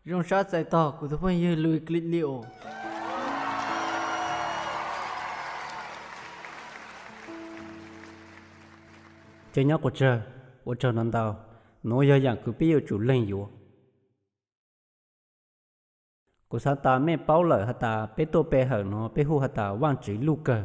Zoo sab txais tog kuv tus phooj ywg Louis Clip Leo. Ces nyob quas tsawg, ua tsaug no ntau, nuav yog yaam kws peb yuav tsum leeg yuav. Kuv xaav tas mej paub lawm has tas peb tuaj pe hawm nuav peb hu has tas Vaajtswv luj kawg.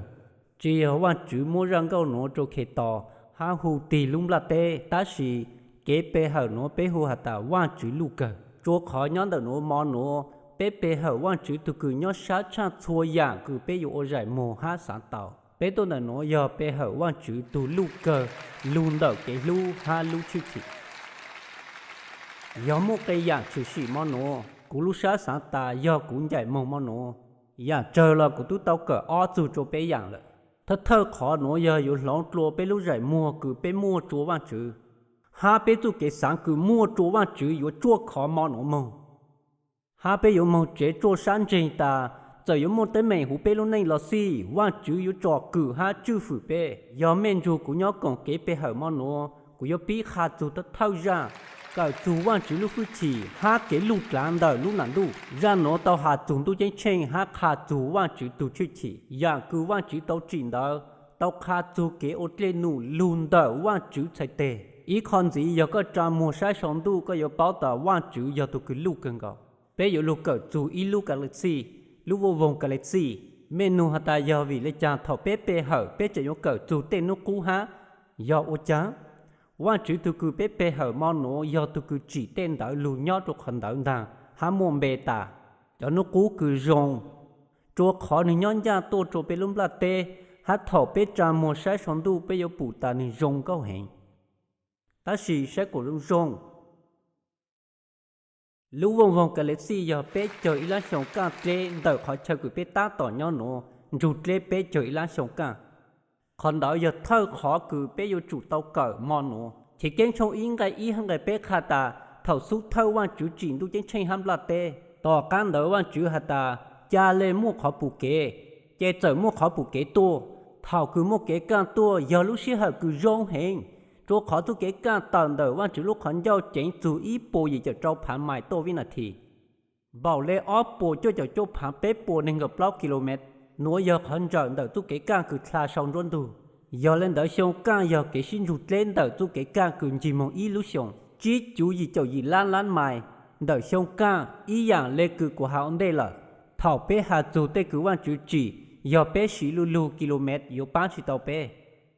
Tsi yog Vaajtswv muab zaj nkauj nuav rua Khetos hab hu tig lub nplaj teb, tab sis kev pe hawm nuav peb hu has tas Vaajtswv luj kawg. Tsua qhov nyob ntawm nuav mo nuav peb pe hawm Vaajtswv tug kws nyob sab tshaaj txhua yaam kws peb yuav ua zaim muag hab xaav tau. Peb tuaj ntawm nuav yog pe hawm Vaajtswv tug luj kawg lug ntawm kev hlub hab lub tshwj chim. Yog muaj qee yaam tshwm sim mo nuav, kuv lub sab xaav tas yog kuv ncaim moog mo nuav, yaam tsawg los kuv tub tau kawm ob txug rua peb yaam lawm. Thawj thawj qhov nuav yog yuav hloov dlua peb lub zaim muag kws peb muaj rua Vaajtswv, hab peb txuj kev xaav kws muaj rua Vaajtswv yuav tsuaj khov mo nuav moog. Hab peb yuav moog tsev tsuaj sab ntseeg tas txawm yuav muaj teeb meem huv peb lub neej los xij, Vaajtswv yuav tsom kwm hab tswj fwm peb. Yog mej nrug kuv nyob koom kev pe hawm mo nuav, kuv yuav pib qha txug thawj zaj, kawm txug Vaajtswv lub hwj chim hab kev luj dlaav ntawm lub nam ntuj. Zaj nuav tau has txug Ntuj Ceeb Tsheej hab qha txug Vaajtswv tug tshwj chim. Yaam kws Vaajtswv tau tsim ntawd tau qha txug kev ua dlej num lug ntawm Vaajtswv txhais teg. Ib qho ntxiv yog koj tsa muag saib sau ntuj koj yuav paub tas Vaajtswv yog tug kws luj kawg nkaus. Peb yuav lug kawm txug ib lub galaxy, lub vaaj voog galaxy. Mej nug has tas yog vim le caag thaum peb pe hawm peb tseem yuav kawm txug tej nub qub hab? Yog ua caag? Vaajtswv tug kws peb pe hawm mo nuav yog tug kws tsim tej ntawd lug nyob rua qhov ntawd ntaag hab muaj npe tas cov nub qub kws zoo, tsua qhov nwg nyob ncaaj tuaj rua peb lub nplaj teb, hab thaum peb tsa muag saib sau ntuj peb yuav pum tas nwg zoo nkauj heev. Tab sis saib kuas zoo zoo, lub vaaj voog galaxy yog peb caug ib lab xyoo kaaj dleb ntawm qhov chaw kws peb tab tom nyob nuav nrug dleb peb caug ib lab xyoo kaaj. Qhov ntawd yog thawj qhov kws peb yuav tsum tau kawm mo nuav. Chiv Keeb tshooj ib nqai ib hab nqai peb qha tas thaum xub thawj Vaajtswv tsim Ntuj Ceeb Tsheej hab nplaj teb, tom qaab ntawd Vaajtswv has tas ca le muaj qhov pum kev, ces txawm muaj qhov pum kev tuaj. Thaum kws muaj kev kaaj tuaj yog lub sij hawm kws zoo heev, tsua qhov txuj kev kaaj tawm ntawm Vaajtswv lub qhov ncauj ceev txug ib puas yim caum rau phaav mais tuaj vib nas this, npaum le ob puas cuaj caum cuaj phaav peb puas neeg nkaum plaub kilomev. Nuav yog qhov ntsawm ntawm txuj kev kaaj kws dlha sau nruab ntug. Yog le ntawd xyoo kaaj yog kev sib nrug dleb ntawm txuj kev kaaj kws ncig moog ib lub xyoo, tsib cuv yim caum yim lab lab mais ntawm xyoo kaaj, ib yaam le kws kuv has ua ntej lawm. Thaum peb has txug tej kws Vaajtswv tsim, yog peb siv lu lug kilomev yuav paab tsi tau peb.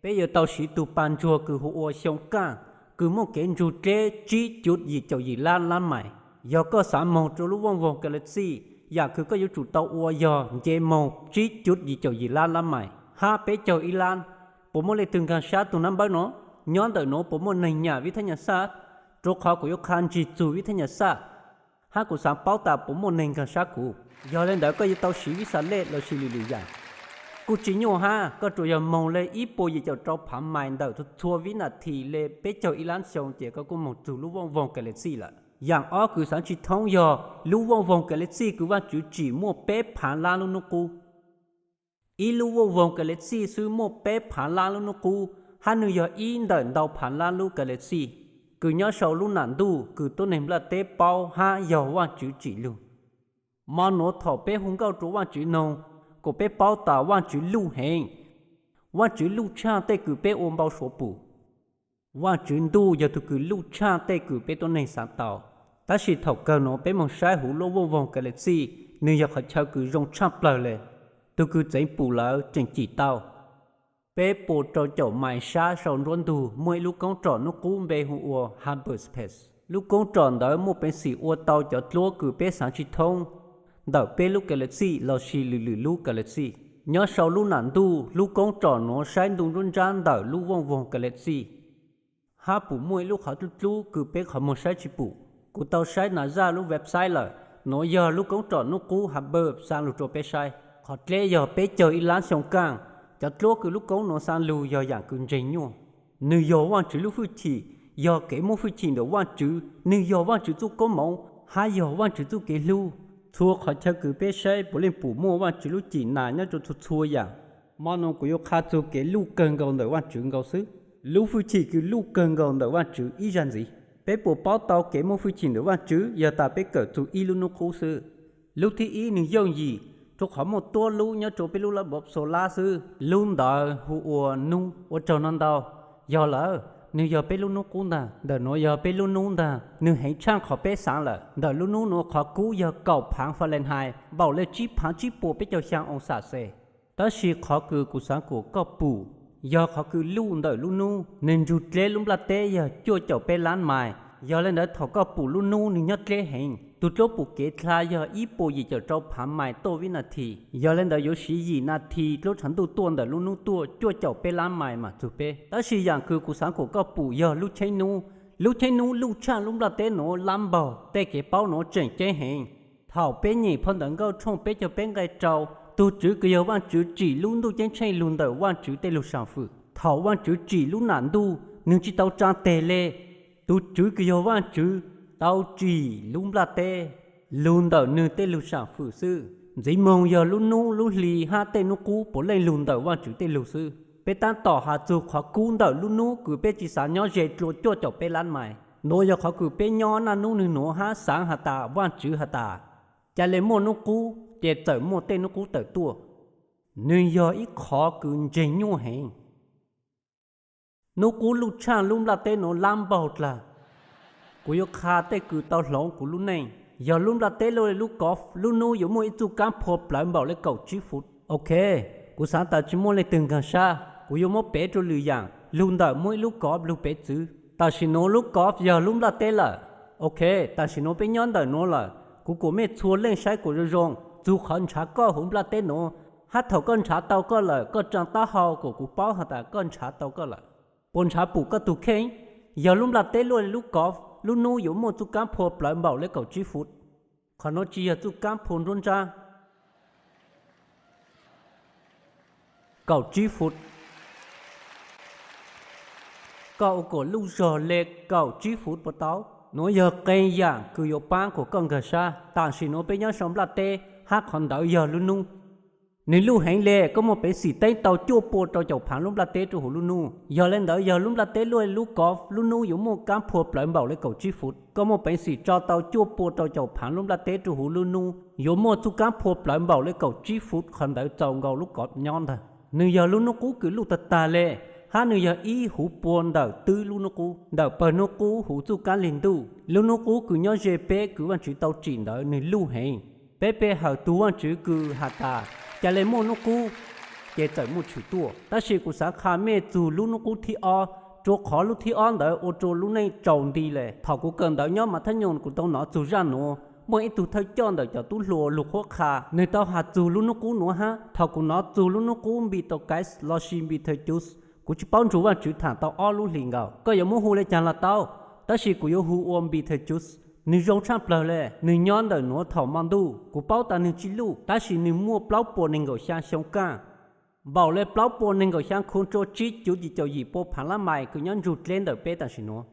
Peb yuav tau siv tug pag ntsuag kws hu ua xyoo kaaj, kws muaj kev nrug dleb tsib cuv yim caum yim lab lab mais. Yog koj xaav moog rua lub vaaj voog galaxy, yaam kws koj yuav tsum tau ua yog nce moog tsib cuv yim caum yim lab lab mais hab peb caug ib lab. Puas muaj leej twg nkaag sab tug nab npawb nuav? Nyob ntawm nuav puas muaj neeg nyam vib thab nyas xaj? Rua qhov kuv yuav qha ntsig txug vib thab nyas xaj, hab kuv xaav paub tas puas muaj neeg nkaag sab kuv. Yog le ntawd koj yuav tau siv vib xas lej los sis lwm lwm yaam. Kuj tsi nyuaj hab, koj tsuas yog moog le ib puas yim caum rau phaav mais ntawm txhua vib nas this le peb caug ib lab xyoo ces koj kuj moog txug lub vaaj voog galaxy lawm. Yaam ob kws xaav tsi thoob yog lub vaaj voog galaxy kws Vaajtswv tsim muaj peb phaav lab lub nub qub. Ib lub vaaj voog galaxy xwb muaj peb phaav lab lub nub qub, hab nwg yog ib ntawm ntau phaav lab lub galaxy kws nyob sau lub nam ntuj kws tuab neeg nplaj teb paub hab yog Vaajtswv tsim lug. Mo nuav thaum peb hu nkauj rua Vaajtswv noog, kuas peb paub tas Vaajtswv luj heev. Vaajtswv luj tshaj tej kws peb ua npau suav pum. Vaajtswv ntuj yog tug kws luj tshaj tej kws peb tuab neeg xaav tau. Tab sis thaum kawg nuav peb moog saib huv lub vaaj voog galaxy, nwg yog qhov chaw kws zoo tshaj plawg le. Tug kws txeev pum lawm tseem cim tau. Peb puas rau caum mais sab sau nruab ntug muaj ib lub koob room nub qub npe hu ua Hubble Space. Lub koob room ntawd muaj peev xwm ua tau cov dluab kws peb xaav tsi thoob ntawm peb lub galaxy los sis lwm lwm lub galaxy. Nyob sau lub nam ntuj, lub koob room nuav saib ntu nruab nrab ntawm lub vaaj voog galaxy, hab pum muaj ib lub qhov dlub dlub kws peb qhov muag saib tsi pum. Kuv tau saib NASA lub website lawm, nuav yog lub koob room nub qub Hubble xa lug rua peb saib. Qhov dleb yog peb caug ib lab xyoo kaaj, cov dluab kws lub koob nuav xa lug yog yaam kws ntseeg nyuaj. Nwg yog Vaajtswv lub hwj chim, yog kev muaj hwj chim ntawm Vaajtswv, nwg yog Vaajtswv txuj koob moov, hab yog Vaajtswv txuj kev hlub. Txhua qhov chaw kws peb saib puav leej pum muaj Vaajtswv lub cim nas nyob rua txhua txhua yaam. Mo nuav kuv yuav qha txug kev luj kawg nkaus ntawm Vaajtswv nkaus xwb. Lub hwj chim kws luj kawg nkaus ntawm Vaajtswv ib zag ntxiv. Peb puas paub tau kev muaj hwj chim ntawm Vajtswv yog tas peb kawm txug ib lub hnub qub xwb? Lub thib ib nws yooj yim, rua qhov muaj tuab lub nyob rua peb lub lab npov xo lab xwb. Lub ntawd hu ua nub. Ua tsaug no ntau. Yog lawm, nws yog peb lub hnub qub ntag. Ntawm nuav yog peb lub nub ntag. Nws heev tshaaj qhov peb xaav lawm. Ntawm lub nub nuav qhov kub yog kaum phaav Fahrenheit, npaum le tsib phaav tsib puas peb caug xyaa oo xam xes. Tab sis qhov kws kuv xaav kuas koj pum yog qhov kws luj ntawm lub nub nws nrug dleb lub nplaj teb yog cuaj caum peb lab mais. Yog le ntawd thaum koj pum lub nub nws nyob dleb heev, tug dluab pum kev dlha yog ib puas yim caum rau phaav mais tuaj vib nas this. Yog le ntawd yuav siv yim nas this dluab tshav ntuj tuaj ntawm lub nub tuaj cuaj caum peb lab mais mam txug peb. Tab sis yaam kws kuv xaav kuas koj pum yog lub cheeb nub. Lub cheeb nub luj tshaaj lub nplaj teb nuav lab npaug. Tej kev paub nuav tseem ceeb heev. Thaum peb nyeem phau Ntawv Nkauj tshooj peb caug peb nqai rau, tug Tswv kws yog Vaajtswv tsim lub ntuj ceeb tsheej lug ntawm Vaajtswv tej lug sam fwm. Thaum Vaajtswv tsim lub nam ntuj, nwg tsi tau tsaa teg le. Tug Tswv kws yog Vaajtswv tau tsim lub nplaj teb lug ntawm nwg tej lug sam fwm xwb. Ntxiv moog yog lub nub lub hli hab tej nub qub puav leej lug ntawm Vaajtswv tej lug xwb. Peb taab tom has txug qhov kub ntawm lub nub kws peb tsi xaav nyob ze dlua cuaj caum peb lab mais. Nuav yog qhov kws peb nyob naj nub nwg nuav hab xaav has tas Vaajtswv has tas, ca le muaj nub qub ces txawm muaj tej nub qub tawm tuaj. Nwg yog ib qhov kws ntseeg nyuaj heev. Nub qub luj tshaaj lub nplaj teb nuav lab npaug dlaag. Kuv yuav qha tej kws tau hloov kuv lub neej. Yog lub nplaj teb luj le lub kov, lub nub yuav muaj ib txuj kaab phua plawv npaum le kaum tsib fut. Ok, kuv xaav tas tsi muaj leej twg nkaag sab, kuv yuav muab pev rua lwm yaam. Lug ntawm muaj ib lub kov lug pev txwv. Tam sim nuav lub kov yog lub nplaj teb lawm. Ok, tam sim nuav peb nyob ntawm nuav lawm. Kuv kuas mej txhua leej saib kuas zoo zoo, txug qhov nrhav koj huv nplaj teb nuav, hab thaum koj nrhav tau koj lawm koj tsaa taub hau kuas kuv paub has tas koj nrhav tau koj lawm. Puas nrhav pum koj tug kheej? Yog lub nplaj teb luj le lub kov, lub nub yuav muaj txuj kaab phua plawv npaum le kaum tsib fut. Qhov nuav tsi yog txuj kaab phua nruab nrab. Kaum tsib fut. Koj ua kuas luj zog le kaum tsib fut puas tau? Nuav yog qee yaam kws yuav paab kuas koj nkaag sab. Tam sim nuav peb nyob sau nplaj teb, hab qhov ntawd yog lub nub. Nwg luj heev le, koj muaj peev xwm teeb tau cuaj pua rau caum phaav lub nplaj teb rua huv lub nub. Yog le ntawd yog lub nplaj teb luj le lub kov, lub nub yuav muaj kaab phua plawv npaum le kaum tsib fut. Koj muaj peev xwm tso tau cuaj pua rau caum phaav lub nplaj teb rua huv lub nub, yuav muaj txuj kaab phua plawv npaum le kaum tsib fut, qhov ntawd txaus nkaus lub kov nyob ntag. Nwg yog lub nub qub kws luj tag tag le, hab nwg yog ib huv pua ntawm twb lub nub qub, ntawm pawg nub qub huv txuj kaab lig ntuj. Lub nub qub kws nyob ze peb kws Vaajtswv tau tsim ntawd nwg luj heev. Peb pe hawm tug Vaajtswv kws has tas, ca le muaj nub qub, ces txawm muaj tshwm tuaj. Tab sis kuv xaav qha mej txug lub nub qub thib ob, rua qhov lub thib ob ntawd ua rua lub neej tsaus nti le. Thaum kuv kawm ntawv nyob Mathab Nyoos kuv tau nov txug zaj nuav, muaj ib tug thawj coj ntawm cov tub hluas lug qhuab qha, nwg tau has txug lub nub qub nuav hab. Thaum kuv nov txug lub nub qub Npithawkais lossis Npithawcus, kuv tsi paub nrug Vaajtswv thaam tau ob lub hlis nkaus, koj yuav muab hu le caag los tau, tab sis kuv yuav hu ua Npithawcus. Nwg zoo tshaj plawg le, nwg nyob ntawm nuav thaum mo ntuj, kuv paub tas nwg tsi luj, tab sis nwg muaj plaub puas neeg nkaum xyaa xyoo kaaj, npaum le plaub puas neeg nkaum xyaa khu rua tsib cuv yim caum yim pua phaav lab mais kws nyob nrug dleb ntawm peb tam sim nuav.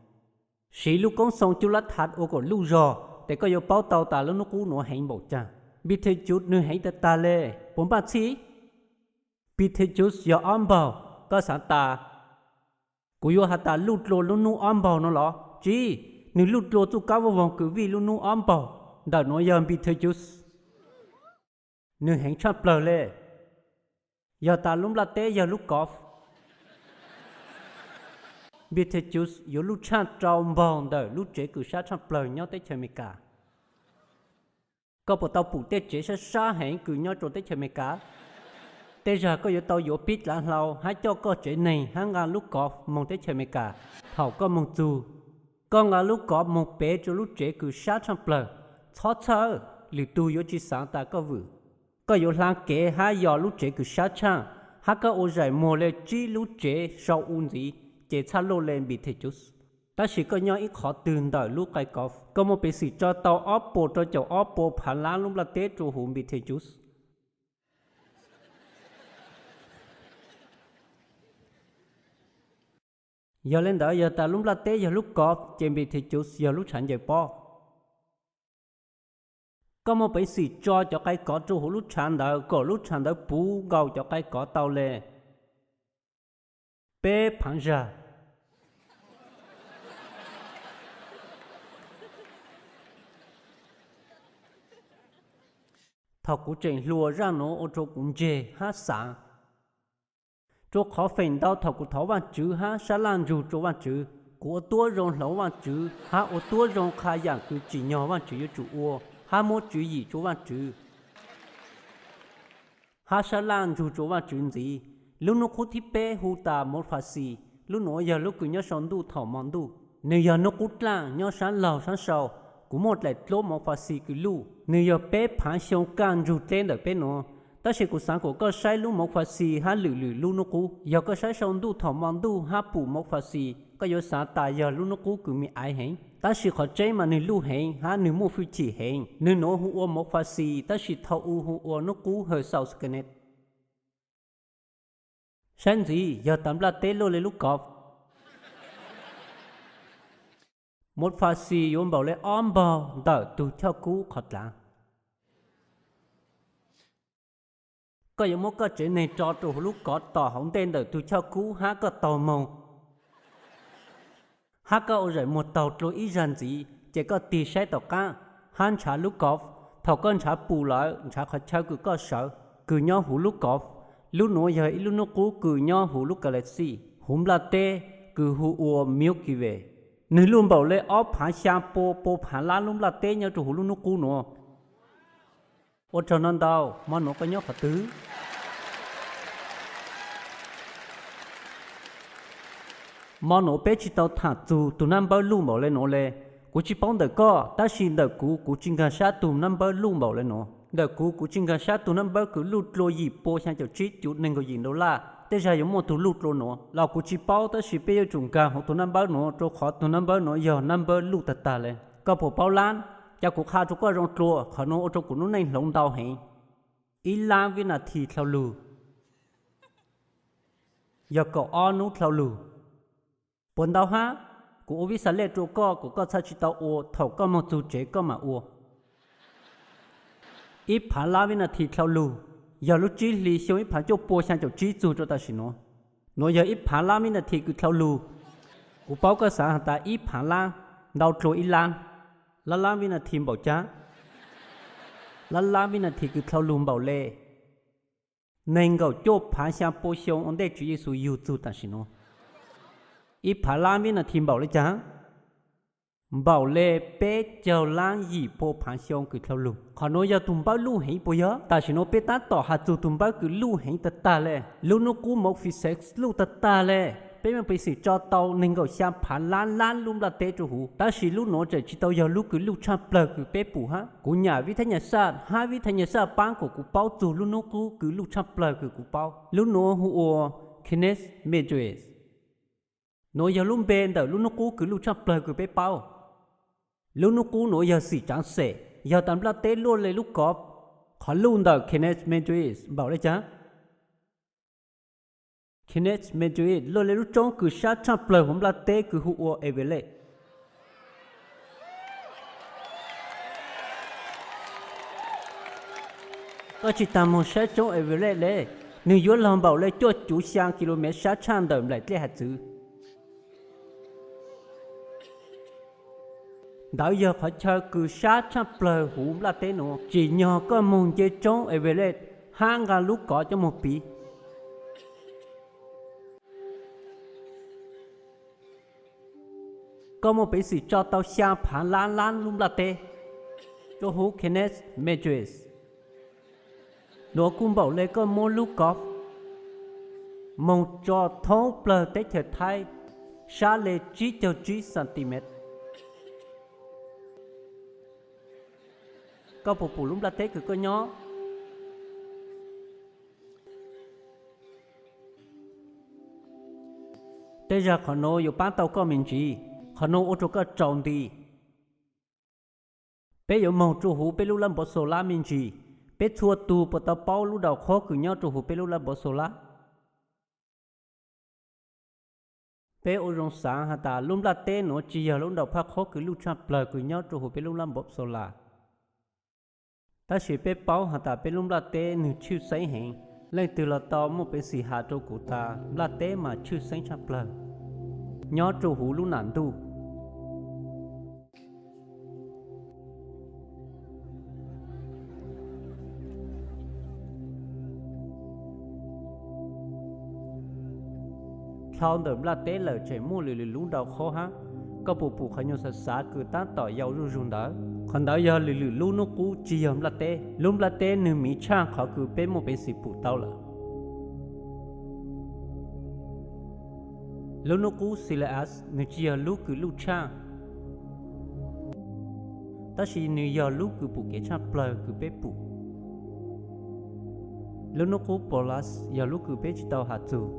Siv lub koob xoo cub lab thav ua kuas luj zog, tes koj yuav paub tau tas lub nub qub nuav heev npaum caag. Npithawcus nwg heev tag tag le, puas npaj txhij? Npithawcus yog ob npaug, koj xaav tas kuv yuav has tas luj dlua lub nub ob npaug nuav los? Tsi, nwg luj dlua txuj kaab vaaj voog kws vij lub nub ob npaug. Ntawm nuav yog Npithawcus. Nwg heev tshaj plawg le. Yog tas lub nplaj teb yog lub kov, Npithawcus yuav luj tshaj rau npaug ntawm lub tsev kws sab tshaj plawg nyob teb chaws Amelikas. Koj puas tau pum tej tsev sab sab heev kws nyob rua teb chaws Amelikas? Tej zag koj yuav tau yuav pib dlav hlau hab coj koj tsev neeg hab nqa lub kov moog teb chaws Amelikas. Thaum koj moog txug, koj nqa lub kov moog pev rua lub tsev kws sab tshaj plawg. Txhob txhawj, lwm tug yuav tsi xaav tas koj vwm. Koj yuav hlaa kev hab yos lub tsev kws sab tshaaj, hab koj ua zaim muag le tsib lub tsev sau u ntxiv, ces txhaj luj le Npithawcus. Tab sis koj nyob ib qhov twg ntawm lub qai kov, koj muaj peev xwm tso tau ob puas rau caum ob pua phaav lab lub nplaj teb rua huv Npithawcus. Yog le ntawd yog tas lub nplaj teb yog lub kov, ces Npithawcus yog lub tshav ncaws pob. Koj muaj peev xwm tso cov qai kov rua huv lub tshav ntawd kom lub tshav ntawd puv nkaus cov qai kov tau le peb phaav zag. Thaum kuv tseem hluas zaj nuav ua rua kuv ntseg hab xaav, rua qhov feem ntau thaum kuv thov Vaajtswv hab sab laj ntsug rua Vaajtswv, kuv ua tuab zoo hloov Vaajtswv hab ua tuab zoo qha yaam kws tsim nyog Vaajtswv yuav tsum ua, hab muab tswv yim rua Vaajtswv hab sab laj ntsug rua Vaajtswv ntxiv. Lub nub qub thib peb hu tas Mount Fuji, lub nuav yog lub kws nyob sau ntuj thaum mo ntuj. Nwg yog nub qub dlaaj nyob saab laug saab sau. Kuv muaj dlaim dluab Mount Fuji kws luj, nwg yog peb phaav xyoo kaj ntsug dleb ntawm peb nuav. Tab sis kuv xaav kuas koj saib lub Mount Fuji hab lwm lwm lub nub qub. Yog koj saib sau ntuj thaum mo ntuj hab pum Mount Fuji, koj yuav xaav tas yog lub nub qub kws me aiv heev, tab sis qhov tseeb mas nwg luj heev hab nwg muaj fwj chim heev. Nwg nuav hu ua Mount Fuji, tab sis thaum u hu ua nub qub Hawj Xaus Skenet. Saib ntxiv, yog tas nplaj teb luaj le lub kof. Mount Fuji yuav npaum le ob npaug ntawm tug choj kub qhov dlaav. Koj yuav muab koj tsev neeg tso rua huv lub kov tom hauv ntej ntawm tug choj kub hab koj taug moog, hab koj ua zaim muag taug dlua ib zag ntxiv, ces koj tig saib tom qaab hab nrhav lub kof. Thaum koj nrhav pum lawm, nrhav qhov chaw kws koj sawv kws nyob huv lub kof. Lub nuav yog ib lub nub qub kws nyob huv lub galaxy, huv nplaj teb, kws hu ua Milky Way. Nwg luj npaum le ob phaav xyaa pua pua phaav lab lub nplaj teb nyob rua huv lub nub qub nuav. Ua tsaug ntau ntau. Mo nuav koj nyob qhov twg? Mo nuav peb tsi tau tham txug tug nab npawb luj npaum le nuav le. Kuv tsi paub ntawm koj, tab sis ntawm kuv, kuv tsi nkaag sab tug nab npawb luj npaum le nuav. Ntawm kuv, kuv tsi nkaag sab tug nab npawb kws luj dlua yim pua xyaa caum tsib cuv neeg nkaum yim dollar. Tej zag yuav muaj tug luj dlua nuav los kuv tsi paub, tab sis peb yuav tsum nkaag huv tug nab npawb nuav, rua qhov tug nab npawb nuav yog nab npawb luj tag tag le. Koj puas paub lab? Ca kuv qha rua koj zoo dlua, qhov nuav ua rua kuv nub neej hloov ntau heev. Ib lab vib nas this dlhau lug yog kaum ob nub dlhau lug. Puas ntau hab? Kuv ua vib xas lej rua koj, kuas koj txhaj tsi tau ua, thaum koj moog txug tsev koj mam ua. Ib phaav lab vib nas this dlhau lug yog lub tsib hli xyoo ib phaav cuaj pua xyaa caum tsib txug rua tam sim nuav. Nuav yog ib phaav lab vib nas this kws dlhau lug. Kuv paub koj xaav has tas ib phaav lab ntau dlua ib lab. Lab lab vib nas this npaum caag? Lab lab vib nas this kws dlhau lug npaum le neeg nkaum cuaj phaav xyaa pua xyoo ua ntej Tswv Yexus yug txug tam sim nuav. Ib phaav lab vib nas this npaum le caag? Npaum le peb caug lab yim pua phaav xyoo kws dlhau lug. Qhov nuav yog tug npawb luj heev puas yog? Tam sim nuav peb tab tom has txug tug npawb kws luj heev tag tag le. Lub nub qub Mount Fuji luj tag tag le. Peb muaj peev xwm tso tau neeg nkaum xyaa phaav lab lab lub nplaj teb rua huv, tab sis lub nuav tseem tsi tau yog lub kws luj tshaj plawg kws peb pum hab. Kuv nyam vib thab nyas xaj hab vib thab nyas xaj paab kuas kuv paub txug lub nub qub kws luj tshaj plawg kws kuv paub. Lub nuav hu ua Canis Majoris. Nuav yog lub npe ntawm lub nub qub kws luj tshaj plawg kws peb paub. Lub nub qub nuav yog xim tsaav xem, yog tas nplaj teb luaj le lub kof. Qhov luj ntawm Canis Majoris npaum le caag? Canis Majoris luaj le lub tsoob kws sab tshaj plawg huv nplaj teb kws hu ua Everest. Koj tsi taag moog saib tsoob Everest le, nwg yuav log npaum le cuaj cuv xyaa kilomev sab tshaj ntawm nplaim dlej haav txwv. Ntawd yog qhov chaw kws sab tshaj plawg huv nplaj teb nuav. Tsim nyog koj moog nce tsoob Everest hab nqa lub kov coj moog piv. Koj muaj peev xwm tso tau xyaa phaav lab lab lub nplaj teb rua huv Canis Majoris. Nuav kuj npaum le koj muab lub kof moog tso thoob plawg teb chaws Thaib sab le tsib caug tsib centimeter. Koj puas pum lub nplaj teb kws koj nyob? Tej zag qhov nuav yuav paab tau koj me ntsis, qhov nuav ua rua koj tsaus nti. Peb yuav moog rua huv peb lub lab npov xaus lab me ntsis. Peb txhua tug puas tau paub lub daus qhuab kws nyob rua huv peb lub lab npov xaus lab? Peb ua zoo xaav has tas lub nplaj teb nuav tsi yog lub daus phaj qhuab kws luj tshaj plawg kws nyob rua huv peb lub lab npov xaus lab. Tab sis peb paub has tas peb lub nplaj teb nwg tshwj xeeb heev. Leej twg los tau muaj peev xwm has rua kuv tas nplaj teb mas tshwj xeeb tshaj plawg nyob rua huv lub nam ntuj. Dhau ntawm nplaj teb lawm tseem muaj lwm lwm lub rau qhov hab. Koj puas pum qhov nyuag xav xav kws tab tom yau zuj zug ntawd? Qhov ntawd yog lwm lwm lub nub qub tsi yog nplaj teb. Lub nplaj teb nwg miv tshaaj qhov kws peb muaj peev xwm pum tau lawm. Lub nub qub Xilias nwg tsi yog lub kws luj tshaaj, tab sis nwg yog lub kws pum kev tshaaj plawg kws peb pum. Lub nub qub Polas yog lub kws peb tsi tau has txug.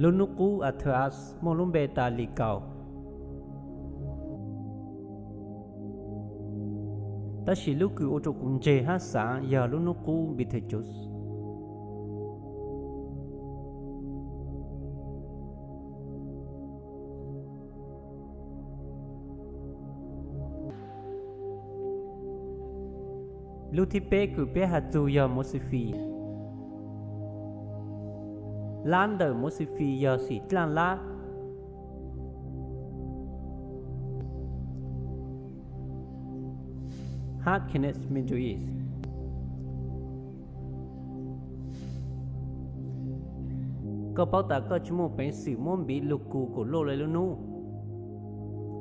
Lub nub qub Athas muaj lub npe tas Likaus, tab sis lub kws ua rua kuv ntseg hab xaav yog lub nub qub Betelgeuse. Lub thib peb kws peb has txug yog Movesiphys. Lab ntawm Movesiphys yog Xim Dlaaj Lab hab Canis Major. Koj paub tas koj tsi muaj peev xwm muab npiv lug kws kuas luaj le lub nub.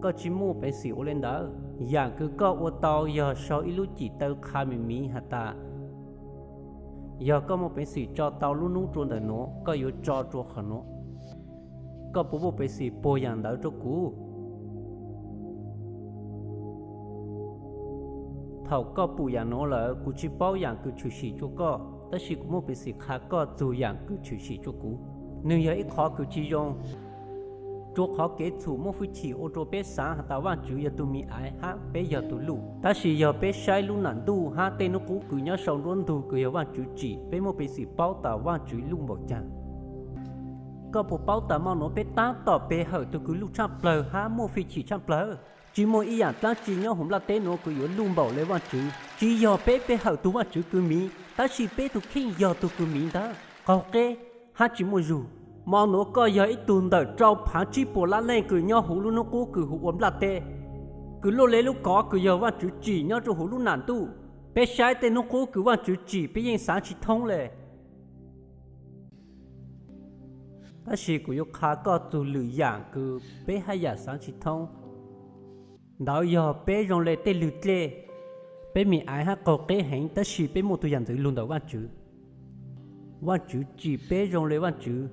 Koj tsi muaj peev xwm ua le ntawd. Yaam kws koj ua tau yog sau ib lub cim taw qha miv miv has tas, yog koj muaj peev xwm tso tau lub nub rua ntawm nuav, koj yuav tso rua qhov nuav. Koj puas muaj peev xwm puag yaam ntawd rua kuv? Thaum koj pum yaam nuav lawm, kuv tsi paub yaam kws tshwm sim rua koj, tab sis kuv muaj peev xwm qha koj txug yaam kws tshwm sim rua kuv. Nwg yog ib qhov kws tsi zoo, rua qhov kev txhum muaj hwj chim ua rua peb xaav has tas Vaajtswv yog tug miv aiv hab peb yog tug luj. Tab sis yog peb saib lub nam ntuj hab tej nub qub kws nyob sau nruab ntug kws yog Vaajtswv tsim, peb muaj peev xwm paub tas Vaajtswv luj npaum caag. Koj puas paub tas mo nuav peb taab tom pe hawm tug kws luj tshaaj plawg hab muaj fij chim tshaaj plawg? Tsi muaj ib yaam dlaab tsi nyob huv nplaj teb nuav kws yuav luj npaum le Vaajtswv. Tsi yog peb pe hawm tug Vaajtswv kws miv, tab sis peb tug kheej yog tug kws miv ntawd, qaug qeb hab tsi muaj zug. Mo nuav koj yog ib tug ntawm rau phaav tsib puas lab leej kws nyob huv lub nub qub kws hu ua nplaj teb, kws luaj le lub kov kws yog Vaajtswv tsim nyob rua huv lub nam ntuj. Peb saib tej nub qub kws Vaajtswv tsim peb yeej xaav tsi thoob le. Tab sis kuv yuav qha koj txug lwm yaam kws peb haj yaam xaav tsi thoob. Ntawd yog peb zoo le tej lwg dlej, peb mi aiv hab qaug qeb heev, tab sis peb muaj tug yaam ntxwv lug ntawm Vaajtswv. Vaajtswv tsim peb zoo le Vaajtswv,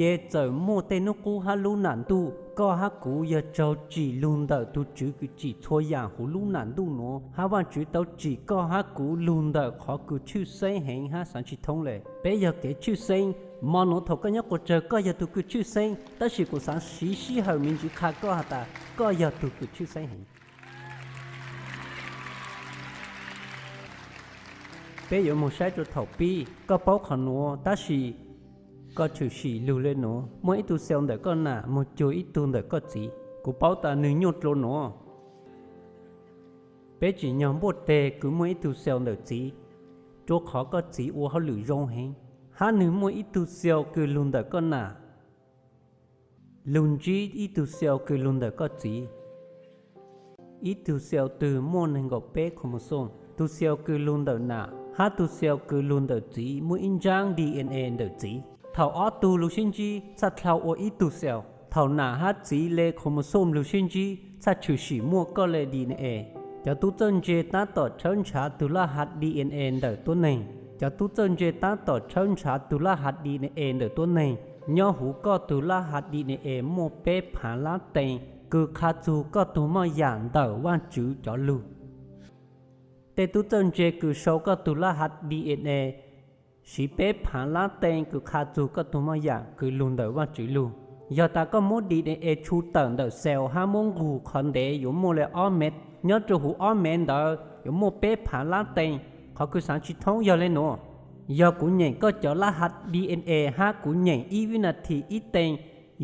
ces txawm muaj tej nub qub hab lub nam ntuj, koj hab kuv yog raug tsim lug ntawm tug Tswv kws tsim txhua yaam huv lub nam ntuj nuav, hab Vaajtswv tau tsim koj hab kuv lug ntawm qhov kws tshwj xeeb heev hab xaav tsi thoob le. Peb yog kev tshwj xeeb. Mo nuav thaum koj nyob quas tsawg koj yog tug kws tshwj xeeb, tab sis kuv xaav siv sij hawm me ntsis qha koj has tas koj yog tug kws tshwj xeeb heev. Peb yuav moog saib rua thaum pib, koj paub qhov nuav tab sis koj tshwm sim lug le nuav, muaj ib tug cell ntawm koj nam moog cuag ib tug ntawm koj txiv. Kuv paub tas nwg nyuaj dlua nuav. Peb tsim nyog npuaj teg kws muaj ib tug cell ntawm txiv, rua qhov koj txiv ua hauj lwm zoo heev, hab nwg muaj ib tug cell kws lug ntawm koj nam lug ntsib ib tug cell kws lug ntawm koj txiv. Ib tug cell twg muaj neeg nkaum peb chromosome, tug cell kws lug ntawm nam hab tug cell kws lug ntawm txiv muaj ib ntsaab DNA ntawm txiv. Thaum ob tug lug sib ntsib txhaj dlhau ua ib tug cell. Thaum nam hab txiv le chromosome lug sib ntsib txhaj tshwm sim muaj koj le DNA. Cov tub txawj ntse taab tom tshawb nrhav tug laj hav DNA ntawm tuab neeg. Cov tub txawj ntse taab tom tshawb nrhav tug laj hav DNA ntawm tuab neeg. Nyob huv koj tug laj hav DNA muaj peb phaav lab tee kws qha txug koj tug moj yam ntawm Vaajtswv cov lug. Tej tub txawj ntse kws sau koj tug laj hav DNA siv peb phaav lab tee kws qha txug koj tug moj yam kws lug ntawm Vaajtswv lug. Yog tas koj muab DNA tshu tawm ntawm cell hab muab nqug qhov ntev yuav muaj le ob mev. Nyob rua huv ob mev ntawd yuav muaj peb phaav lab tee. Qhov kws xaav tsi thoob yog le nuav. Yog kuv nyeem koj cov laj hav DNA hab kuv nyeem ib vib nas this ib tee,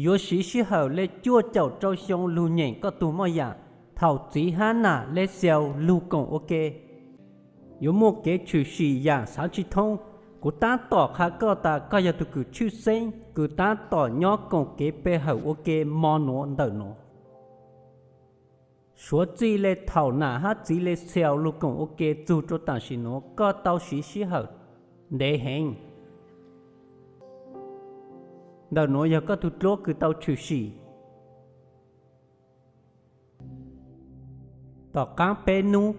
yuav siv sij hawm le cuaj caum rau xyoo lug nyeem koj tug moj yam. Thaum txiv hab nam le cell lug koom ua ke, yuav muaj kev tshwm sim yaam xaav tsi thoob. Kuv taab tom qha koj tas koj yog tug kws tshwj xeeb kws taab tom nyob koom kev pe hawm ua ke mo nuav ntawm nuav. Suav txij le thaum nam hab txiv le cell lug koom ua ke txug rua tam sim nuav koj tau siv sij hawm ntev heev. Ntawm nuav yog koj tug dluab kws tau tshwm sim tom qaab peb nub.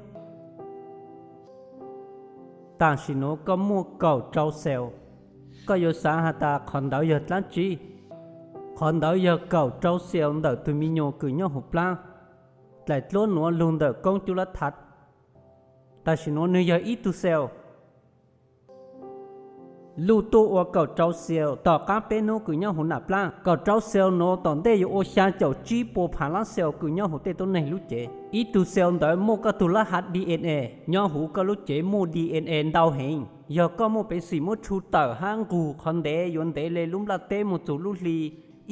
Tam sim nuav koj muaj kaum rau xees. Koj yuav xaav has tas qhov ntawd yog dlaab tsi? Qhov ntawd yog kaum rau xees ntawm tug me nyuam kws nyob huv plaab, dlaim dluab nuav lug ntawm koob cub lab thav. Tam sim nuav nwg yog ib tug xees. Luj tuaj ua kaum rau xees tom qaab peb nub kws nyob huv nam plaab. Kaum rau xees nuav tom ntej yuav ua xyaa caum tsib puas phaav lab xees kws nyob huv tej tuab neeg lub cev. Ib tug xees ntawd muaj koj tug lab hav DNA. Nyob huv koj lub cev muaj DNA ntau heev. Yog koj muaj peev xwm muab tshu tawm hab nqug qhov ntev yuav ntev le lub nplaj teb moog txug lub hli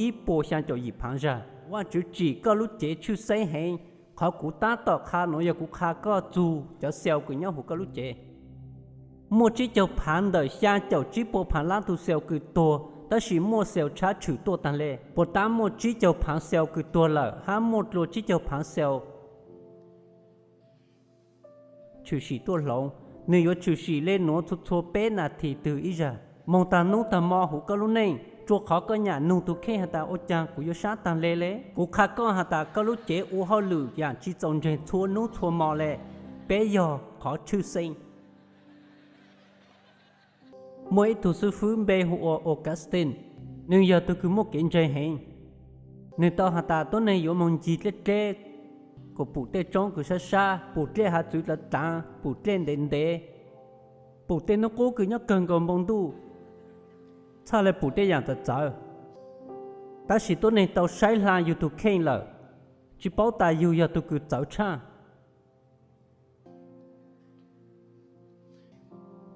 ib puas xyaa caum yim phaav zag. Vaajtswv tsim koj lub cev tshwj xeeb heev. Qhov kuv taab tom qha nuav yog kuv qha koj txug cov xees kws nyob huv koj lub cev. Muaj tsib caug phaav ntawm xyaa caum tsib puas phaav lab tug xees kws tuag, tab sis muaj xees tshab tshwm tuaj taag le. Puas taab muaj tsib caug phaav xees kws tuag lawm hab muaj dlua tsib caug phaav xees tshwm sim tuaj hloov. Nwg yuav tshwm sim le nuav txhua txhua peb nas this twg ib zag. Moog taag nub taag mo huv koj lub neej, rua qhov koj nyam nug tug kheej has tas ua caag kuv yuav sab taag le le. Kuv qha koj has tas koj lub cev ua hauj lwm yaam tsi txaus ntseeg txhua nub txhua mo le. Peb yog qhov tshwj xeeb. Muaj ib tug xwb fwb npe hu ua Augustine, nwg yog tug kws muaj kev ntseeg heev. Nwg tau has tas tuab neeg yuav moog ncig dleb dleb, kuas pum tej tsoob kws sab sab, pum dlej hav txwv dlaav dlaav, pum dlej ntev ntev, pum tej nub qub kws nyob kawg nkaus npoo ntuj, txhaj le pum tej yaam txawv txawv. Tab sis tuab neeg tau saib hla yug tug kheej lawm, tsi paub tas yug yog tug kws txawv tshaj.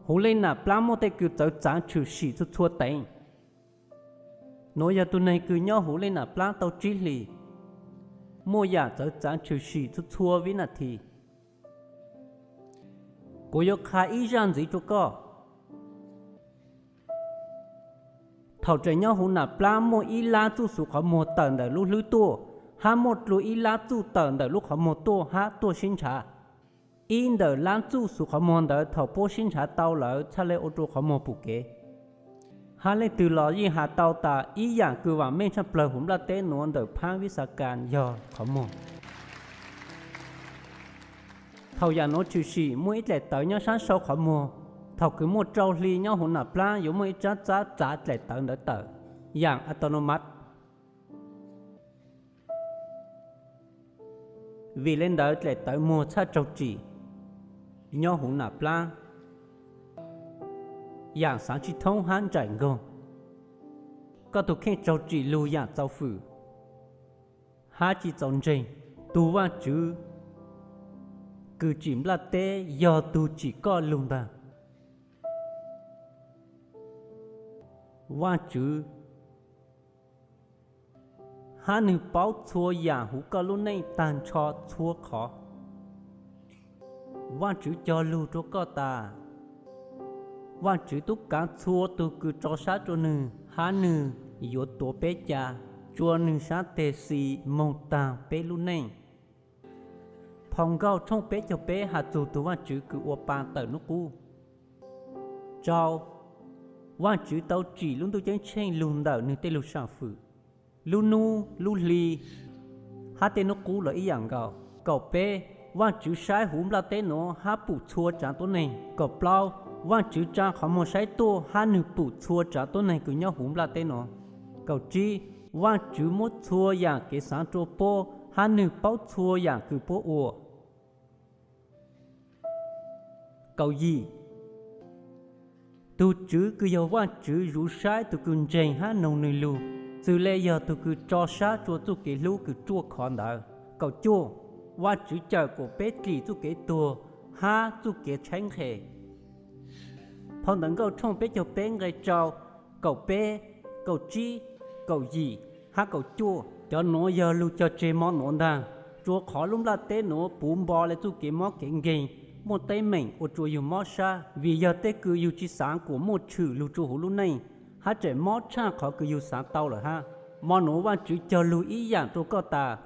Huv lej nam plaab muaj tej kws txawv txaav tshwm sim txhua txhua teev. Nuav yog tug neeg kws nyob huv lej nam plaab tau tsib hlis, muaj yaam txawv txaav tshwm sim txhua txhua vib nas this. Kuv yuav qha ib zaj ntxiv rua koj. Thaum tseem nyob huv nam plaab muaj ib lab txuj xuv qhov muag tawm ntawm lub hlwb tuaj, hab muaj dlua ib lab txuj tawm ntawm lub qhov muag tuaj hab tuaj sib ntshav. Ib ntawm lab txuj xuv qhov muag ntawd thaum puab sib ntshav tau lawm txhaj le ua rua qhov muag pum kev. Hab leej twg los yeej has tau tas ib yaam kws vaam meej tshaj plawg huv nplaj teb nuav ntawm phaab vib xav kas yog qhov muag. Thaum yaam nuav tshwm sim muaj ib dlaim tawv nyob sab sau qhov muag. Thaum kws muaj rau hli nyob huv nam plaab yuav muaj ib tsab txab txav dlaim tawv ntawd tawm, yaam autonomous. Vim le ntawd dlaim tawv muag txhaj raug tsim nyob huv nam plaab, yaam xaav tsi thoob hab nraim nkoog. Koj tug kheej raug tsim lug yaam txaus fwm hab tsi txaus ntseeg. Tug Vaajtswv kws tsim nplaj teb yog tug tsim koj lug ntag. Vaajtswv hab nwg paub txhua yaam huv koj lub neej taag nrho txhua qhov. Vaajtswv cog lug rua koj tas Vaajtswv tub kaav txhua tug kws tso sab rua nwg, hab nwg yuav tuav peb ca, tsua nwg sab teg xis moog taag peb lub neej. Phau Nkauj tshooj peb caug peb has txug tug Vaajtswv kws ua pa tawm nub qub. Rau, Vaajtswv tau tsim lub ntuj ceeb tsheej lug ntawm nwg tej lug sam fwm. Lub nub, lub hli, hab tej nub qub los ib yaam nkaus. Kaum peb, Vaajtswv saib huv nplaj teb nuav hab pum txhua tsaav tuab neeg. Kaum plaub, Vaajtswv tsa qhov muag saib tuaj hab nwg pum txhua tsaav tuab neeg kws nyob huv nplaj teb nuav. Kaum tsib, Vaajtswv muab txhua yaam kev xaav rua puab hab nwg paub txhua yaam kws puab ua. Kaum yim, tug Tswv kws yog Vaajtswv zuv saib tug kws ntseeg hab noog nwg lug, xws le yog tug kws tso sab tsua txuj kev hlub kws ruaj khov ntawd. Kaum cuaj, Vaajtswv cawm kuas peb dlim txuj kev tuag hab txuj kev tshaib nqhis. Phau Ntawv Nkauj tshooj peb caug peb nqe rau, kaum peb, kaum tsib, kaum yim, hab kaum cuaj. Cov nuav yog lug cog tseg mo nuav ntaag, rua qhov lub nplaj teb nuav puv npo le txuj kev mob kev nkeeg, muaj teeb meem ua rua yug mob sab vim yog tej kws yug tsi xaav kuas muaj tshwm lug rua huv lub neej, hab tseem mob tshaj qhov kws yug xaav tau lawm hab. Mo nuav Vaajtswv cog lug ib yaam rua koj tas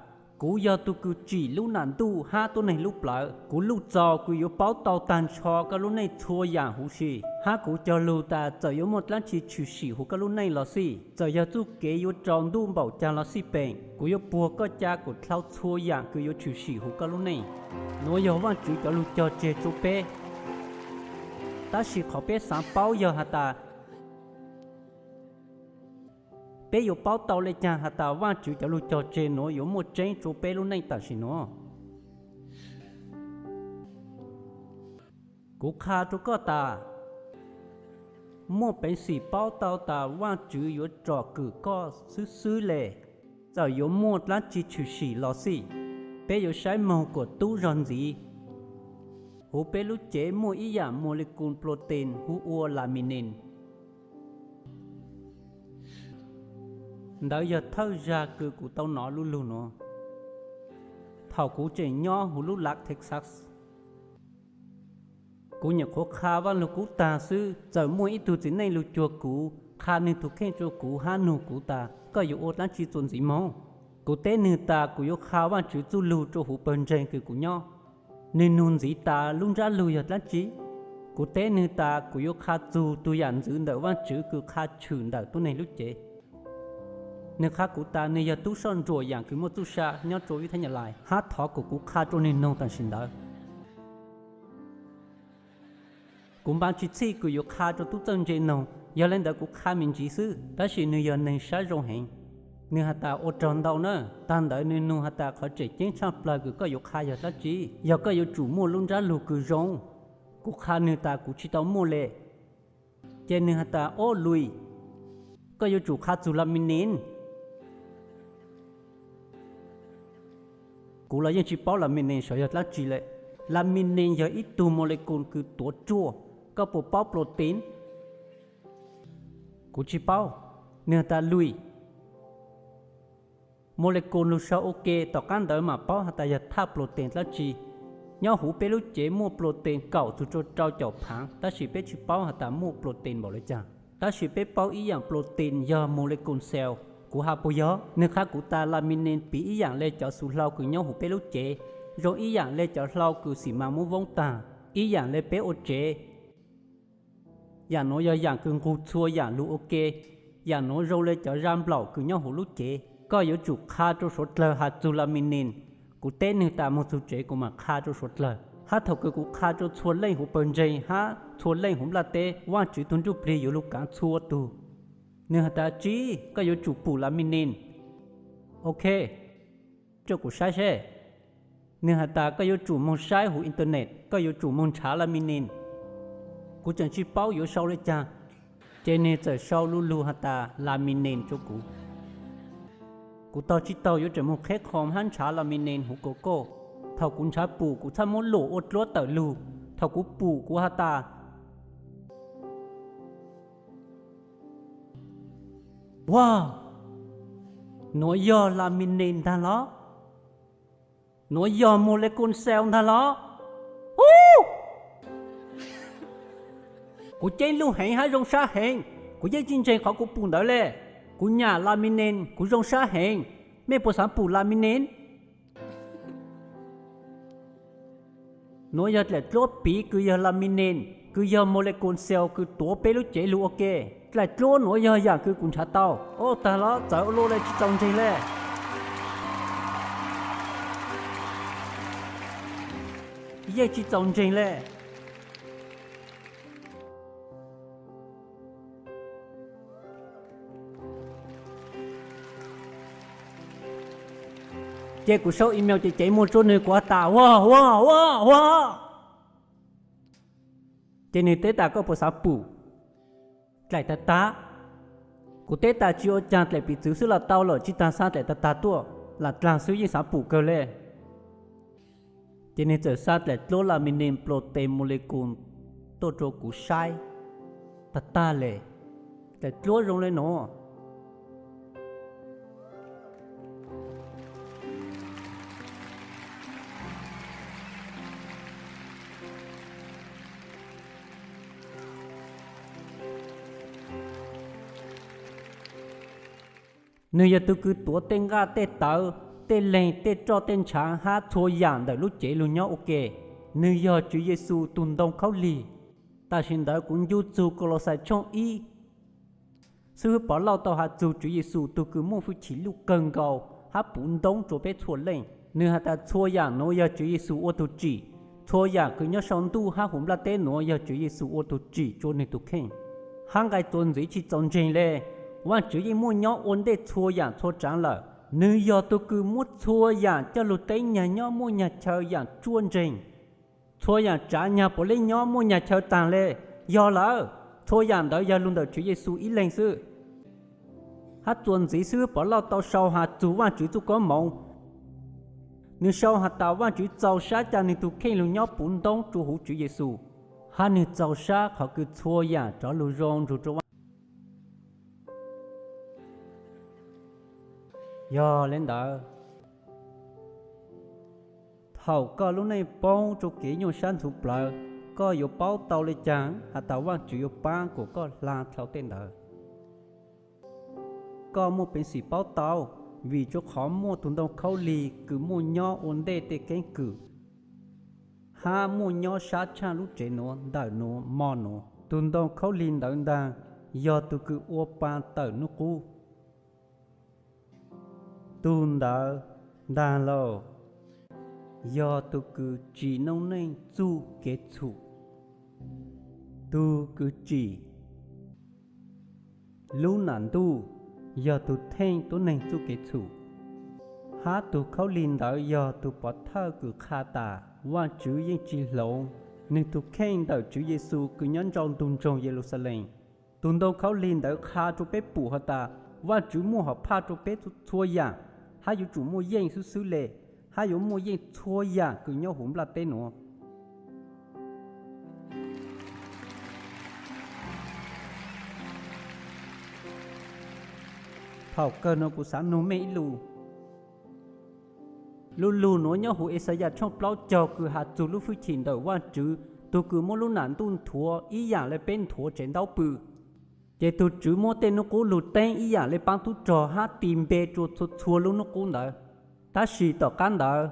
Kuv yog tus kws tsim lub nam ntuj hab tuab neeg lub plawv. Kuv luj txaus kws yuav paub tau taag nrho koj lub neej txhua yaam huv si, hab kuv cog lug tas txawm yuav muaj dlaab tsi tshwm sim huv koj lub neej los xij, txawm yog txuj kev yuav tsaus ntuj npaum caag los xij peem, kuv yuav puag koj ca kuas dlhau txhua yaam kws yuav tshwm sim huv koj lub neej. Nuav yog Vaajtswv cov lug cog tseg rua peb. Tab sis qhov peb xaav paub yog has tas, peb yuav paub tau le caag has tas Vaajtswv cov lug cog tseg nuav yuav muaj tseeb rua peb lub neej tam sim nuav? Kuv qha rua koj tas, muaj peev xwm paub tau tas Vaajtswv yuav tsom kwm koj xwb xwb le. Txawm yuav muaj dlaab tsi tshwm sim los xij, peb yuav saib moog kuas tub zog ntxiv. Huv peb lub cev muaj ib yaam molecule protein hu ua laminin. Ntawd yog thawj zag kws kuv tau nov lu lug nuav thaum kuv tseem nyob huv lub lav Texas. Kuv nyuam qhuav qha Vaaj Lug Kub taag xwb, txawm muaj ib tug txiv neej lug cuag kuv, qha nwg tug kheej rua kuv hab nug kuv tas, koj yuav ua dlaab tsi txuas ntxiv moog? Kuv teb nwg tas kuv yuav qha Vaajtswv txuj lug rua huv pawg ntseeg kws kuv nyob. Nwg nug ntxiv tas lub ntsab lug yog dlaab tsi? Kuv teb nwg tas kuv yuav qha txug tug yaam ntxwv ntawm Vaajtswv kws qha tshwm ntawm tuab neeg lub cev. Nwg qha kuv tas nwg yog tub soj ntsuam yaam kws muaj txuj sa nyob rua vib thab nyas lais, hab thov kuas kuv qha rua nwg noog tam sim ntawd. Kuv npaj tsi txhij kws yuav qha rua tub txawj ntse noog, yog le ntawd kuv qha me ntsis xwb, tab sis nwg yog neeg sab zoo heev. Nwg has tas ua raug ntau na, taag ntawd nwg nug has tas qhov tseem ceeb tshaaj plawg kws koj yuav qha yog dlaab tsi, yog koj yuav tsum muaj lub ntsab lug kws zoo. Kuv qha nwg tas kuv tsi tau muaj le. Ces nwg has tas, Ob Louis, koj yuav tsum qha txug laminin. Kuv los yeej tsi paub laminin sav yog dlaab tsi le. Laminin yog ib tug molecule kws tuav ruaj. Koj puas paub protein? Kuv tsi paub. Nwg has tas, Louis, molecule lug sau ua ke tom qab ntawd mam paub has tas yog thaj protein dlaab tsi. Nyob huv peb lub cev muaj protein kaum txug rua rau caum phaav, tab sis peb tsi paub has tas muaj protein npaum le caag. Tab sis peb paub ib yaam protein yog molecule cell. Kuv has puas yog? Nwg qha kuv tas laminin piv ib yaam le cov xuv hlau kws nyob huv peb lub cev, zoo ib yaam le cov hlau kws xim mas muab voob taag, ib yaam le peb ua tsev. Yaam nuav yog yaam kws nqug txhua yaam lug ua ke. Yaam nuav zoo le cov zaj nplaum kws nyob huv lub cev. Koj yuav tsum qha rua suav dlawg has txug laminin. Kuv teb nwg tas moog txug tsev kuv mam qha rua suav dlawg. Hab thaum kws kuv qha rua txhua leej huv pawg ntseeg hab txhua leej huv nplaj teb, Vaajtswv tug Ntsujplig yuav lug kaav txhua tug. Nwg has tas, Tsi, koj yuav tsum pum laminin. Ok, rua kuv saib seb. Nwg has tas koj yuav tsum moog saib huv internet, koj yuav tsum moog nrhav laminin. Kuv tseem tsi paub yuav sau le caag, ces nwg txawm sau lu lug has tas laminin rua kuv. Kuv taug tsi taug yuav tseem moog qheb qhov hab nrhav laminin huv kaus kauj. Thaum kuv nrhav pum kuv txhaj muab luam ua dluab tawm lug. Thaum kuv pum kuv has tas, Wow, nuav yog laminin ntag los? Nuav yog molecule cell ntag los? Ub! Kuv ceeb lug heev hab zoo sab heev, kuv yeej tsi ntseeg qhov kuv pum ntawd le. Kuv nyam laminin kuv zoo sab heev. Mej puas xaav pum laminin? Nuav yog dlaim dluab piv kws yog laminin, kws yog molecule cell kws tuav peb lub cev lug ua ke. Dlaim dluab nuav yog yaam kws kuv nrhav tau. Ub, taag los txawv ua luaj le, tsi txaus ntseeg le. Yeej tsi txaus ntseeg le. Ces kuv sau email ces cev muag rua nwg, kuv has tas, Ua, ua, ua, ua. Ces nwg teb tas, Koj puas xaav pum? Dlaim tag tag. Kuv teb tas, Tsi ua caag, dlaim piv txwv xwb los tau lawm, tsi taag xa dlaim tag tag tuaj, lam dlaag xwb yeej xaav pum kawg le. Ces nwg txawm xa dlaim dluab laminin protein molecule tuaj rua kuv saib. Tag tag le, dlaim dluab zoo le nuav. Nwg yog tug kws tuav tej nqaj tej tawv, tej leeg, tej roj, tej ntshav hab txhua yaam ntawm lub cev lug nyob ua ke. Nwg yog Tswv Yexus tug ntoo khaub lig. Tam sim ntawd kuv ncu txug Kaulauxais tshooj ib, xib hwb Povlauj tau has txug Tswv Yexus tug kws muaj fwj chim luj kawg nkaus hab puv ntoob rua peb txhua leej. Nwg has tas txhua yaam nuav yog Tswv Yexus ua tug tsim, txhua yaam kws nyob sau ntuj hab huv nplaj teb nuav yog Tswv Yexus ua tug tsim rua nwg tug kheej. Hab nqai txuas ntxiv tsi txaus ntseeg le, Vaajtswv yeej muaj nyob ua ntej txhua yaam txhua tsaav lawm. Nwg yog tug kws muab txhua yaam coj lug teeb nyag nyob muaj nyag chaw yaam tsuaj ntseeg. Txhua yaam tsaav nyag puav leej nyob muaj nyag chaw taag le. Yog lawm, txhua yaam ntawd yog lug ntawm Tswv Yexus ib leeg xwb. Hab txuas ntxiv xwb Povlauj tau sau has txug Vaajtswv txuj koob moov. Nwg sau has tas Vaajtswv txaus sab ca nwg tug kheej lug nyob puv ntoob rua huv Tswv Yexus, hab nwg txaus sab qhov kws txhua yaam rov lug zoo nrug rua Vaajtswv. Yog le ntawd, thaum koj lub neej poob rua kev nyuaj sab ntxhuv plawv, koj yuav paub tau le caag has tas Vaajtswv yuav paab kuas koj hla dlhau tej ntawd? Koj muaj peev xwm paub tau, vim rua qhov muaj tug ntoo khaub lig kws muaj nyob ua ntej tej keeb kwm, hab muaj nyob sab tshaaj lub tsev nuav, ntawm nuav, mo nuav. Tug ntoo khaub lig ntawd ntaag yog tug kws ua pa tawm nub qub. Tug ntawd ntaag lauj, yog tug kws tsim noob neej txuj kev txhum. Tug kws tsim lub nam ntuj yog tug theej tuab neeg txuj kev txhum, hab tug khaub lig ntawd yog tug pov thawj kws qha tas Vaajtswv yeej tsi hloov nwg tug kheej ntawm Tswv Yexus kws nyob nrau ntug nroog Yeluxalees. Tug ntoo khaub lig ntawd qha rua peb pum has tas Vaajtswv muaj hom phaj rua peb txhua yaam, hab yuav tsum muaj yeej xwb xwb le, hab yuav muaj yeej txhua yaam kws nyob huv nplaj teb nuav. Thaum kawg nuav kuv xaav nug mej ib lus. Lub lug nuav nyob huv Exayas tshooj plaub caug kws has txug lub fwj chim ntawm Vaajtswv, tug kws muab lub nam ntuj nthuav ib yaam le peb nthuav tsev ntaub pw. Ces tug Tswv muab tej nub qub lug teeb ib yaam le paab tub rog hab tis npe rua txhua txhua lub nub qub ntawd. Tab sis tom qab ntawd,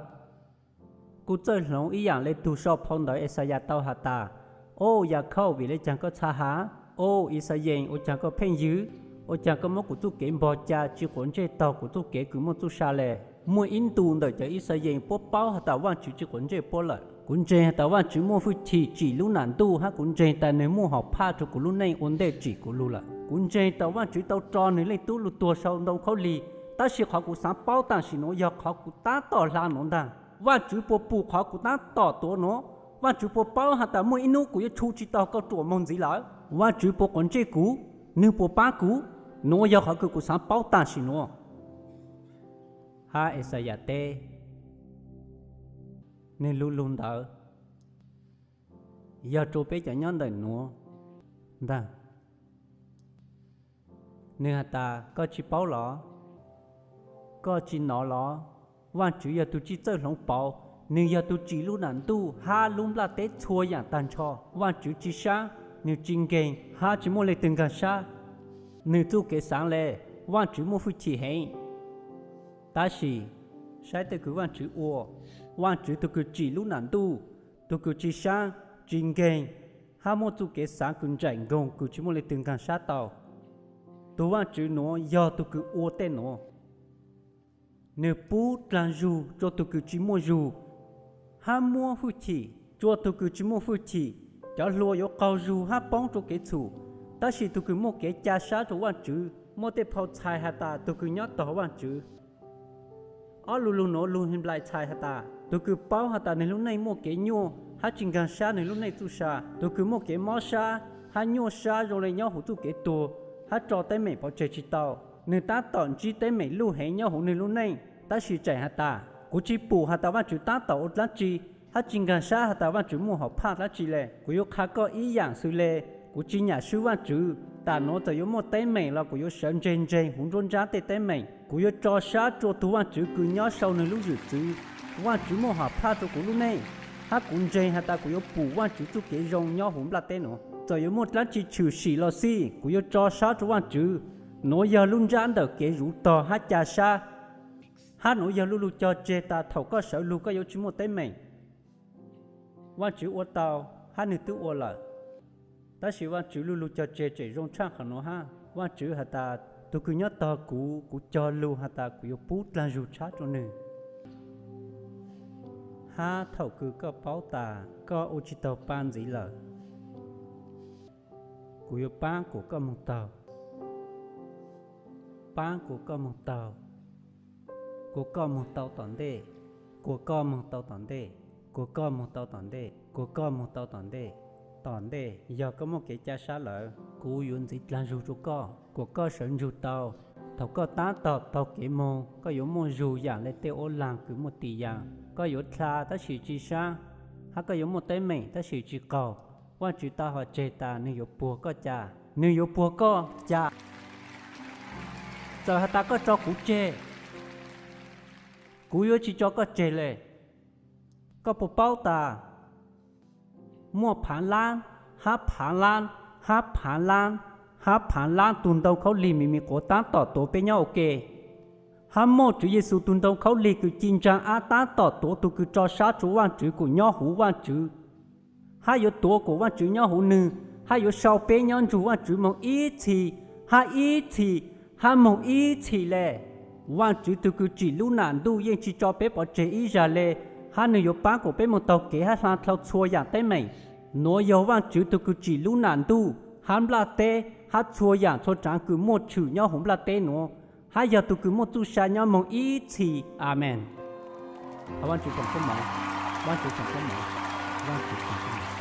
kuj txawj hloov ib yaam le tug sau phau ntawv Exayas tau has tas, O Yakhauj, vim le caag koj txha has? O Ixayees, ua caag koj pheej ywg? Ua caag koj muab kuv txuj kev npog ca tsi quav ntsej taug kuv txuj kev kws muaj txuj sa le? Muaj ib ntus ntawm cov Ixayees puab paub has tas Vaajtswv tsi quav ntsej puab lawm. Kuv ntseeg has tas Vaajtswv muaj fwj chim tsim lub nam ntuj hab kuv ntseeg tas nwg muaj hom phaj rua kuv lub neej ua ntej tsim kuv lug lawm. Kuv ntseeg tas Vaajtswv tau tso nwg leej tub lug tuag sau ntoo khaub lig, tab sis qhov kuv xaav paub tam sim nuav yog qhov kuv tab tom hla nuav ntaag. Vaajtswv puas pum qhov kuv tab tom tuav nuav? Vaajtswv puas paub has tas muaj ib nub kuv yuav tshu tsi taug kauj ruam moog ntxiv lawm? Vaajtswv puas quav ntsej kuv? Nwg puas paab kuv? Nuav yog qhov kws kuv xaav paub tam sim nuav. Hab Exayas teb, nwg lub lug ntawd yog rua peb cov nyob ntawm nuav ntaag. Nwg has tas, koj tsi paub los? Koj tsi nov los? Vaajtswv yog tug tsi txawj hloov pauv, nwg yog tug tsim lub nam ntuj hab lub nplaj teb txhua yaam taag nrho. Vaajtswv tsi sab, nwg tsi nkeeg hab tsi muaj leej twg nkaag sab. Nwg txuj kev xaav le, Vaajtswv muaj fwj chim heev. Tab sis, saib tej kws Vaajtswv ua, Vaajtswv tug kws tsim lub nam ntuj, tug kws tsi sab, tsi nkeeg, hab muaj txuj kev xaav kws nraim nkoog kws tsi muaj leej twg nkaag sab tau. Tug Vaajtswv nuav yog tug kws ua tej nuav. Nwg pub dlaag zug rua tug kws tsi muaj zug, hab muab fwj chim rua tug kws tsi muaj fwj chim. Cov hluas yuav qaug zug hab poob rua kev txhum, tab sis tug kws muaj kev ca sab rua Vaajtswv muaj tej phau txhais has tas tug kws nyob tog Vaajtswv. Ob lu lug nuav lug Henplais txhais has tas, tug kws paub has tas nwg lub neej muaj kev nyuaj hab tsi nkaag sab nwg lub neej txuj sa, tug kws muaj kev mob sab hab nyuaj sab zoo le nyob huv txuj kev tuag hab tso teeb meem pov tseg tsi tau. Nwg tab tom ntsib teeb meem luj heev nyob huv nwg lub neej, tab sis tseem has tas, kuv tsi pum has tas Vaajtswv tab tom ua dlaab tsi, hab tsi nkaag sab has tas Vaajtswv muaj hom phaj dlaab tsi le. Kuv yuav qha koj ib yaam xws le, kuv tsi nyam swb Vaajtswv. Tam nuav txawm yuav muaj teeb meem los kuv yuav sawv ntseg ntseeg huv nruab nrab tej teeb meem. Kuv yuav tso sab rua tug Vaajtswv kws nyob sau nwg lub zwm txwv. Vaajtswv muaj hom phaj rua kuv lub neej, hab kuv ntseeg has tas kuv yuav pum Vaajtswv txuj kev zoo nyob huv nplaj teb nuav. Txawm yuav muaj dlaab tsi tshwm sim los xij, kuv yuav tso sab rua Vaajtswv. Nuav yog lub nrab ntawm kev zuv tog hab ca sab. Hab nuav yog luj lug cog tseg tas thaum koj sawv lug koj yuav tsi muaj teeb meem. Vaajtswv ua tau, hab nwg twb ua lawm. Tab sis Vaajtswv luj lug cog tseg tseem zoo tshaj qhov nuav hab. Vaajtswv has tas, tug kws nyob tog kuv, kuv cog lug has tas kuv yuav pub dlaag zug tshab rua nwg. Hab thaum kws koj paub tas koj ua tsi taug paab ntxiv lawm, kuv yuav paab kuas koj moog taug. Paab kuas koj moog taug. Kuas koj moog tau tom ntej. Kuas koj moog tau tom ntej. Kuas koj moog tau tom ntej. Kuas koj moog tau tom ntej. Tom ntej yog koj muaj kev ca sab lawm, kuv yuav ntxiv dlaag zug rua koj kuas koj sawv ntsug tau. Thaum koj taab tom taug kev moog, koj yuav muaj zug yaam le tej uab laag kws muaj tis yaam. Koj yuav dlha tab sis tsi sab, hab koj yuav muaj teeb meem tab sis tsi qaug. Vaajtswv tau has tseg tas nwg yuav puag koj ca. Nwg yuav puag koj ca. Txawm has tas koj tso kuv tseg, kuv yuav tsi tso koj tseg le. Koj puas paub tas muaj phaav laab, hab phaav laab, hab phaav laab, hab phaav laab tug ntoo khaub lig me me quav taab tom tuav peb nyob ua ke? Hab muaj Tswv Yexus tug ntoo khaub lig kws ci ntsaa ab taab tom tuav tug kws tso sab rua Vaajtswv kuas nyob huv Vaajtswv, hab yuav tuav kuas Vaajtswv nyob huv nwg, hab yuav sau peb nyob ntsug Vaajtswv moog ib txhis, hab ib txhis, hab moog ib txhis le. Vaajtswv tug kws tsim lub nam ntuj yeej tsi tso peb pov tseg ib zag le, hab nwg yuav paab kuas peb moog taug kev hab hla dhau txhua yaam teeb meem. Nuav yog Vaajtswv tug kws tsim lub nam ntuj hab nplaj teb hab txhua yaam txhua tsaav kws muaj tshwm nyob huv nplaj teb nuav, hab yog tug kws muaj txuj sa nyob moog ib txhis. Amees. Vaajtswv tsoom koob moov, Vaajtswv tsoom koob moov, Vaajtswv tsoom koob moov.